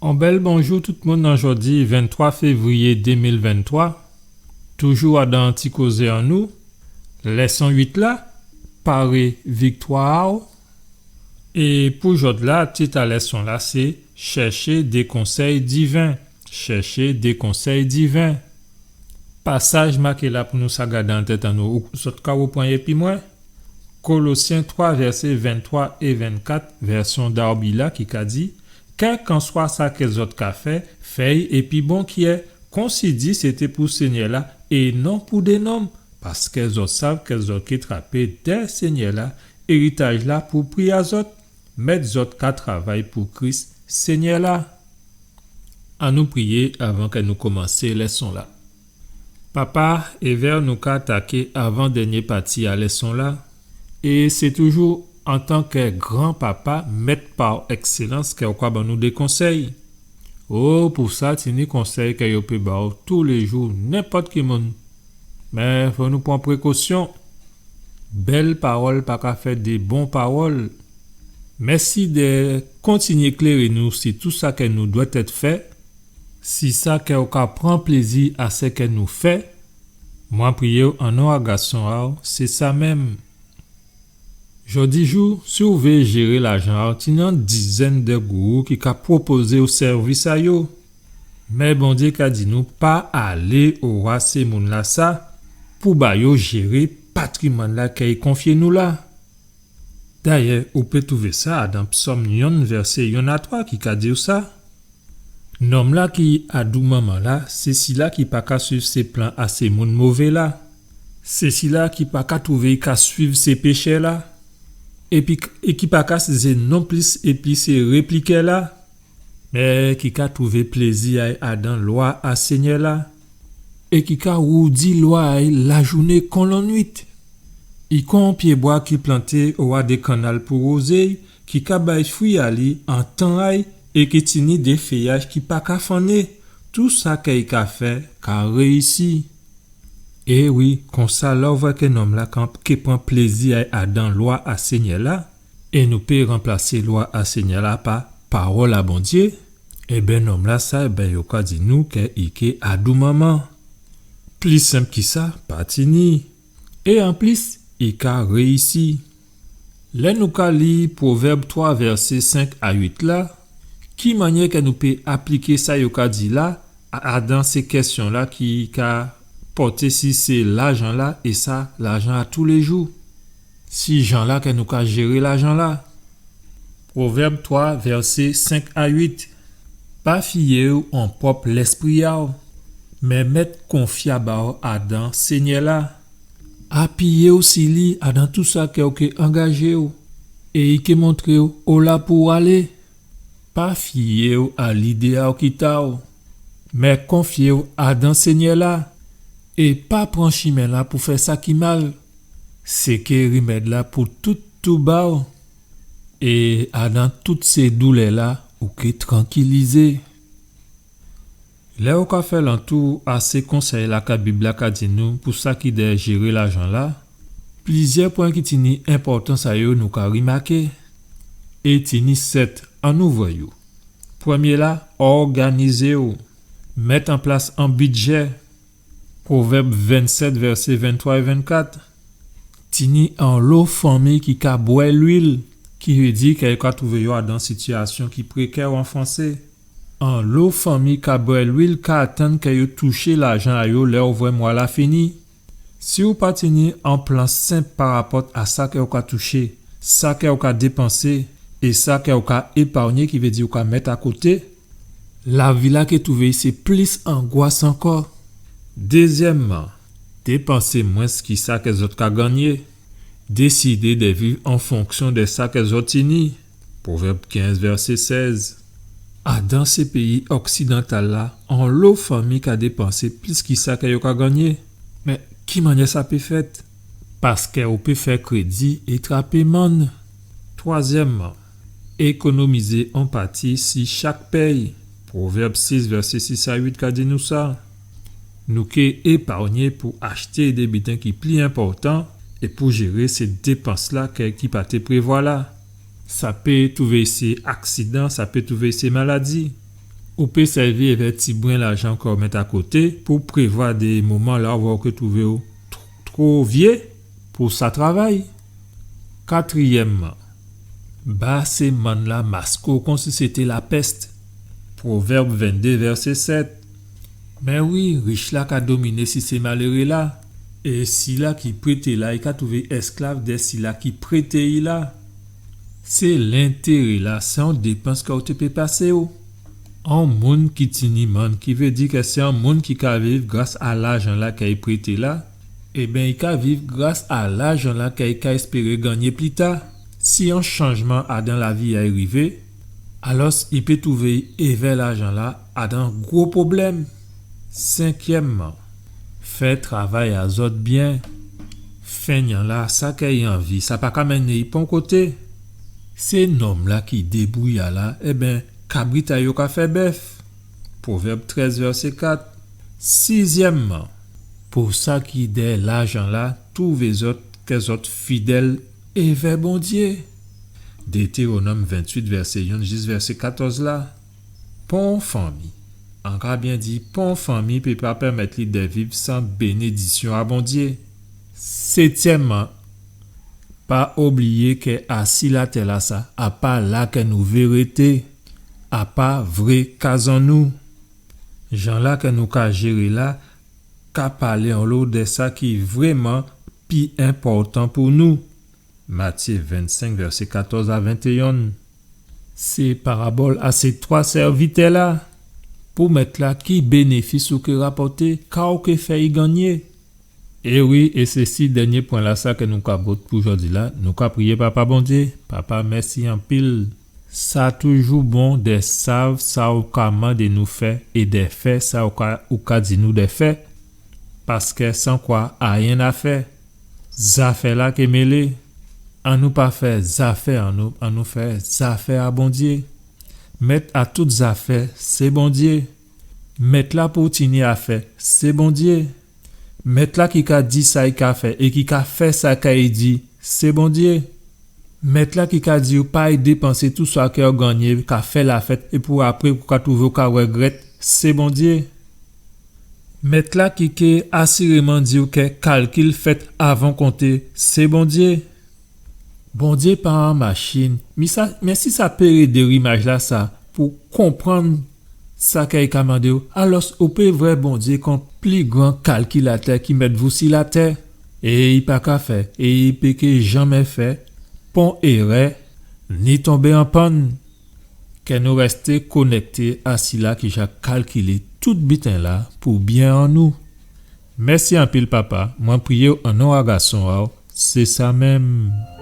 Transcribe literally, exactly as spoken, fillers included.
On bèl bonjou tout moun an jòdi venntwa févriyé dé mil venntwa. Toujou adan ti kozé an nou, lèson uit la, paré viktwa a'w. É pou jòdla, tit a lèson la sé Chèché dé konsèy diven. Chèché dé konsèy diven. Pasaj maké la pou nou sa gadé an tèt an nou, ou zòt ka rèpran'y épi mwen. Kolosyen twa, vèsé venntwa é vennkat, vèsyon Darby la ki ka di, kèlkanswa sa kè zòt ka fè, fè'y épi bon kyè, konsi di sé té pou Sényè la é non pou dé nonm, paskè zòt sav kè zòt ké trapé dè Sényè la éritaj la pou pri a zòt, mèt zòt ka travay pou Kris Sényè la. Annou priyé avan kè nou komansé lèson la. Papa, évè'w nou ka ataké avan dènyé pati a lèson la, é sé toujou antan kè gran papa, mèt pa èkselans kè ou ka ban nou dé konsèy. O, pou sa, tini konsèy kè yo pé ba'w toulé jou, nenpòt ki moun. Mé fò nou pran prékosyon. Bèl pawòl pa ka fè dé bon pawòl. Mèsi dè kontinyé kléré nou si tou sa kè nou dwèt èt fè, si sa kè ou ka pran plézi a sa kè nou fè. Mwen priyé'w an non a gason a'w, sé sa menm. Jòdijou, si ou vé jéré lajan a'w, tini on dizèn dè gourou ki ka pwopozé'w sèvis a yo. Mé Bondyé ka di nou pa alé owa sé moun-lasa pou ba yo jéré patrimwàn-la kè i konfyé nou la. Dayè, ou pé twouvé sa adan Psòm yonn, vèsé yonn a twa ki ka di'w sa. Nonm-la ki a doumanman-la, sé sila ki pa ka suiv sé plan a sé moun mové-la. Sé sila ki pa ka twouvé i ka suiv sé péchè-la. Épi, é ki pa ka sizé nonplis épi sé réplikè-la. Mé ki ka twouvé plézi a'y adan lwa a Sényè-la, é ki ka woudi lwa a'y lajouné kon lannuit. I kon pyébwa ki planté owa dé kannal pou wozé'y, ki ka bay fwi a li an tan a'y, é ki tini dé féyaj ki pa ka fanné. Tou sa kè i ka fè ka réyisi. É wi, konsa, lè ou vwè kè nonm-la kan, ké pran plézi a'y adan lwa a Sényè-la, é nou pé ranplasé lwa a Sényè-la pa pawòl a Bondyé, ében, nonm-lasa, ében, yo ka di nou kè i ké a doumanman. Pli senp ki sa, pa tini. É anplis, i ka réyisi. Lè nou ka li Pwovèb twa, vèsé senk a uit la, ki mannyè kè nou pé apliké sa yo ka di la, a, adan sé kèsyon-la ki ka pòté si sé lajan-la é sa, lajan a toulé jou. Si jan-la kè nou ka jéré lajan-la. Pwovèb twa, vèsé senk a uit. Pa fiyé'w an pwòp lèspri a'w, mé mèt konfyab a'w adan Sényè-la. Apiyé'w si li adan tou sa kè ou ké angajé'w, é i ké montré'w ola pou'w alé. Pa fiyé'w a lidé a'w ki ta'w, mé konfyé'w adan Sényè-la, é pa pran chimen-la pou fè sa ki mal. Sé ké rimèd-la pou tout touba'w, é adan tout sé doulè-la, ou ké trankilizé. Lè ou ka fè lantou a sé konsèy-la kè Bib-la ka di nou pou sa ki dèyè jéré lajan-la, plizyè pwen ki tini enpòtans a yo nou ka rimaké. É tini sèt, annou vwè yo. Prèmyé-la, òganizé'w. Mèt an plas on bidjè. Pwovèb vennsèt, vèsé venntwa é vennkat. Tini onlo fanmi ki ka bwè lwil, ki vé di kè yo ka twouvé yo adan sitiyasyon ki prékè an fransé. Onlo fanmi ka bwè lwil ka atann kè yo touché lajan a yo lè ou vwè mwa-la fini. Si ou pa tini on plan senp parapòt a sa kè ou ka touché, sa kè ou ka dépansé, é sa kè ou ka éparnyé, ki vé di ou ka mèt akoté, lavi-la ké twouvé'y sé plis angwas ankò. Dézyèmman, dépansé mwens ki sa kè zòt ka gannyé. Désidé dè viv an fonksyon dè sa kè zòt tini. Pwovèb kenz, vèsé sèz. Adan sé péyi oksidantal-la, onlo fanmi ka dépansé plis ki sa kè yo ka gannyé. Mé ki mannyè sa pé fèt? Paskè ou pé fè krédi é trapé mann. Twazyèmman, ékonomizé on pati si chak pèy. Pwovèb sis, vèsé sis a uit ka di nou sa. Nou ké éparnyé pou achté dé biten ki pli enpòtan é pou jéré sé dépans-la kè, ki pa té prévwa la. Sa pé twouvé sé aksidan, sa pé twouvé sé maladi. Ou pé sèvi èvè ti bren lajan kè ou mèt akoté pou prévwa dé moman la ou vwè ou ké twouvé ou tr-, two vyé pou sa travay. Katriyèmman, ba sé mann la maské-w konsi sété lapès. Pwovèb venndé, vèsé sèt. Mé wi, rich la ka dominé si sé maléré la, é sila ki prété la, i ka twouvé èsklav dè sila ki prété i la. Sé lentéré la, sé on dépans kè ou té pé pasé-w. On moun ki tini mann, ki vé di kè sé on moun ki ka viv gras a lajan la kè i prété la, ében, i ka viv gras a lajan la kè i ka èspéré gannyé pli ta. Si on chanjman adan lavi a-y rivé, alòs i pé twouvé-y èvè lajan la adan gwo pwoblèm. Senkyèmman, fè travay a zòt byen. Fennyan la, sa kè i anvi, sa pa ka mennen-y pon koté. Sé nonm la ki débouya la, ében, kabrit a yo ka fè bèf. Pwovèb trèz, vèsé kat. Sizyèmman, pou sa ki dèyè lajan la, twouvé zòt kè zòt fidèl èvè Bondyé. Détéwonòm venntuit, vèsé yonn jis vèsé katòz la. Pon fanmi, an ka byen di, pon fanmi pé pa pèmèt li dè viv san bénédisyon a Bondyé. Sétyèmman, pa obliyé kè asi latè la sa, a pa la kè nou vé rété, a pa vré kaz an nou. Jan la kè nou ka jéré la, ka palé onlo dè sa ki vréman pi enpòtan pou nou. Matyé vennsenk, vèsé katòz a ventéyonn. Sé parabòl a sé twa sèvitè la. Pou mèt la, ki bénéfis ou ké rapòté, ka ou ké fè-y gannyé? É wi, é sé si dènyé pwen la sa kè nou ka bout pou jòdi la, nou ka priyé Papa Bondyé. Papa, mèsi anpil. Sa toujou bon dè sav sa ou ka mandé nou fè é dè fè sa ou ka, ou ka di nou dè fè. Paskè san kwa, ayen a fè. Zafè la ké mélé. Annou pa fè zafè an nou, annou fè zafè a Bondyé. Mèt a tout zafè, sé Bondyé. Mèt la pou tini afè, sé Bondyé. Mèt la ki ka di sa i ka fè é ki ka fè sa kè i di, sé Bondyé. Mèt la ki ka di ou pa ay dépansé tou sa kè ou gannyé, ka fè lafèt, épi apré ou ka twouvé ou ka règrèt, sé Bondyé. Mèt la ki ké asiréman di ou kè kalkil fèt avan konté, sé Bondyé. Bondyé pa on machin. Mi sa, mé si sa pé rédé rimaj la sa pou konprann sa kè i ka mandé ou, alòs ou pé vwè Bondyé kon pli gran kalkilatè ki mèt vou si latè. É i pa ka fè, é i pé ké janmè fè pon érè, ni tonbé an pann. Kè nou rèsté konèkté a sila ki ja kalkilé tout biten la pou byen an nou. Mèsi anpil, Papa. Mwen priyé-w an non a Gason a-w. Sé sa menm.